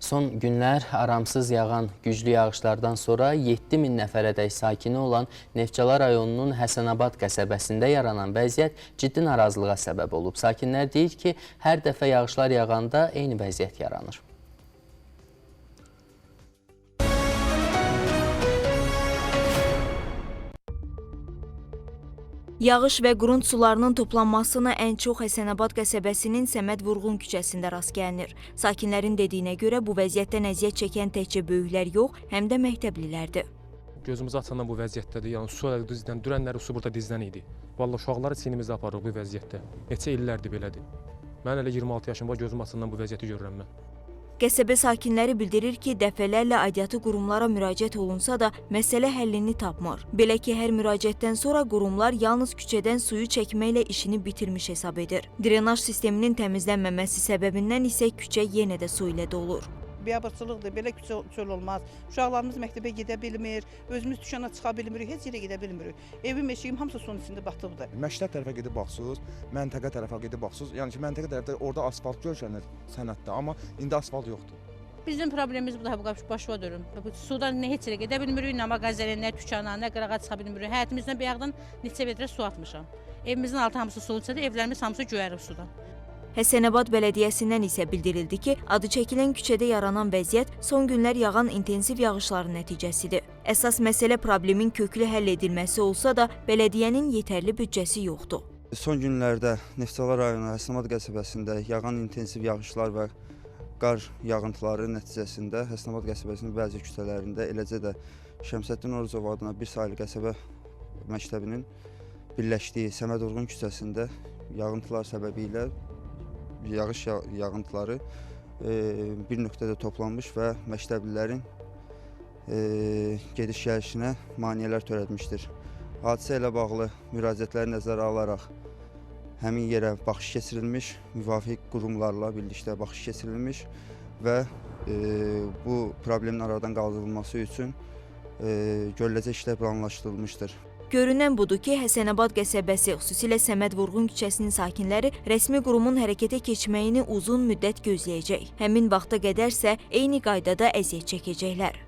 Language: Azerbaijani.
Son günlər aramsız yağan güclü yağışlardan sonra 7000 nəfərədək sakini olan Neftçala rayonunun Həsənabad qəsəbəsində yaranan vəziyyət ciddi narazılığa səbəb olub. Sakinlər deyir ki, hər dəfə yağışlar yağanda eyni vəziyyət yaranır. Yağış və qurunt sularının toplanmasına ən çox Həsənabad qəsəbəsinin Səməd Vurğun küçəsində rast gəlinir. Sakinlərin dediyinə görə bu vəziyyətdən əziyyət çəkən təkcə böyüklər yox, həm də məktəblilərdir. Gözümüzü açandan bu vəziyyətdədir. Yəni su hələ dizdən, dürənləri su burada dizdən idi. Vallah uşaqları çiynimizdə aparırıq bu vəziyyətdə. Neçə illərdir belədir. Mən hələ 26 yaşım var, gözüm açandan bu vəziyyəti görürəm mən. Qəsəbə sakinləri bildirir ki, dəfələrlə aidiyyatı qurumlara müraciət olunsa da məsələ həllini tapmır. Belə ki, hər müraciətdən sonra qurumlar yalnız küçədən suyu çəkməklə işini bitirmiş hesab edir. Drenaj sisteminin təmizlənməməsi səbəbindən isə küçə yenə də su ilə dolur. Biabırçılıqdır, belə küçə çöl olmaz. Uşaqlarımız məktəbə gedə bilmir, özümüz dükana çıxa bilmirik, heç yerə gedə bilmirik. Evim, eşiyim hamısı suyun içində batıbdır. Məktəb tərəfə gedib baxsınız, məntəqə tərəfə gedib baxsınız. Yəni ki, məntəqə tərəfdə orada asfalt görsənir sənəddə, amma indi asfalt yoxdur. Bizim problemimiz budur, bu başıma dönüm. Bu sudan nə heç yerə gedə bilmirik, nə mağazaya, nə dükana, nə qırağa çıxa bilmirik. Həyətimizdən bayaqdan neçə vedrə su atmışam. Evimizin altı hamısı suyun içində, evlərimiz hamısı göyərib sudan. Həsənabad bələdiyyəsindən isə bildirildi ki, adı çəkilən küçədə yaranan vəziyyət son günlər yağan intensiv yağışların nəticəsidir. Əsas məsələ problemin köklü həll edilməsi olsa da, bələdiyyənin yetərli büdcəsi yoxdur. Son günlərdə Neftçala rayonu Həsənabad qəsəbəsində yağan intensiv yağışlar və qar yağıntıları nəticəsində Həsənabad qəsəbəsinin bəzi küçələrində, eləcə də Şəmsəddin Orucov adına bir saylı qəsəbə məktəbinin birləşdiyi Səməd Vurğun küçəsində yağıntılar səbəbilə yağış yağıntıları bir nöqtədə toplanmış və məktəblilərin gediş-gəlişinə maneələr törətmişdir. Hadisə ilə bağlı müraciətləri nəzərə alaraq həmin yerə baxış keçirilmiş, müvafiq qurumlarla birlikdə baxış keçirilmiş və bu problemin aradan qaldırılması üçün görüləcək işlər planlaşdırılmışdır. Görünən budur ki, Həsənabad qəsəbəsi, xüsusilə Səməd Vurğun küçəsinin sakinləri rəsmi qurumun hərəkətə keçməyini uzun müddət gözləyəcək. Həmin vaxta qədərsə eyni qaydada əziyyət çəkəcəklər.